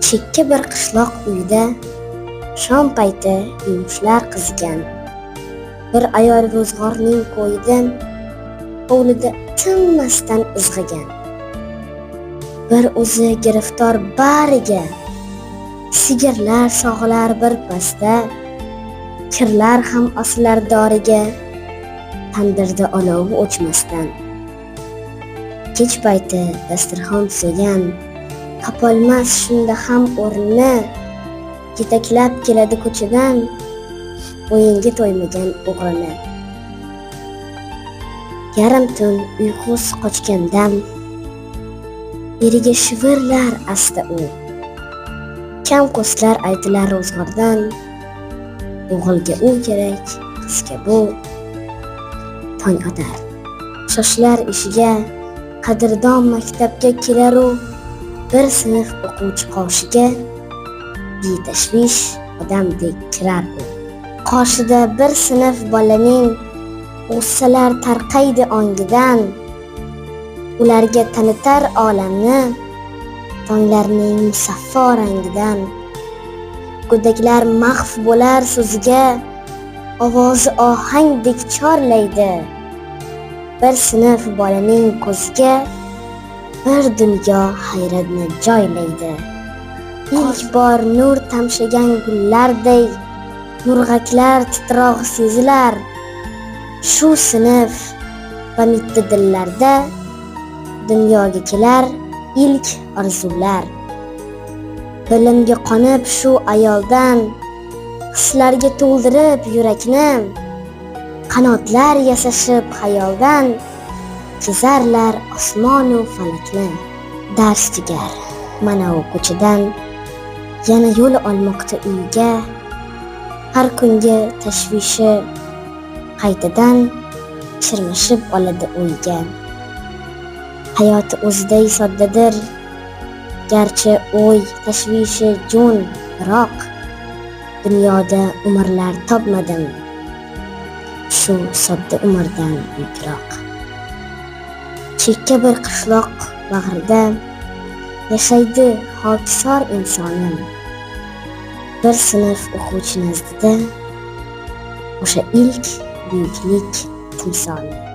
Chekka bir qishloq uyida shom payti yumushlar qizigan. Bir ayol ro'zg'orning ko'yida hovlida tinmasdan izg'igan. Bir o'zi giriftor bariga, sigirlar sog'ilar bir pasda, kirlar ham osilar doriga, tandirda olovi o'chmasdan. Kech payti dasturxon tuzagan, topolmas shunda ham o'rnini, yetaklab keladi ko'chadan o'yinga to'ymagan o'g'lini. Yarim tun uyqusi qochgan dam, eriga shivirlar asta u. Kam ko'stlar aytilar ro'zg'ordan, o'g'ilga u kerak, qizga bu. Tong otar. Shoshilar ishiga, qadrdon maktabga kelar u, bir sinf o'quvchi qoshiga betashvish odamdek kirar u. Qoshida bir sinf bolaning g'ussalar tarqaydi ongidan, ularga tanitar olamni tonglarning musaffo rangidan. Go'daklar mahv bo'lar so'ziga, ovozi ohangdek chorlaydi. Bir sinf bolaning ko'ziga bir dunyo hayratni joylaydi. Ilk bor nur tamshagan gullarday nurg'aklar titrog'i sezilar. Shu sinf va mitti dillarda dunyoga kelar ilk orzular. Bilimga qonib shu ayoldan, hislarga to'ldirib yurakni, qanotlar yasashib xayoldan kezarlar osmonu falakni. Dars tugar, mana u ko'chadan yana yo'l olmoqda uyga. Har kungi tashvishi qaytadan chirmashib oladi o'yga. Hayoti o'ziday soddadir, garchi o'y tashvishi jo'n, biroq dunyoda umrlar topmadim shu sodda umrdan buyukroq. Chekka bir qishloq bag'rida yashaydi hokisor insonim. Bir sinf o'quvchi nazdida o'sha ilk buyuklik timsoli.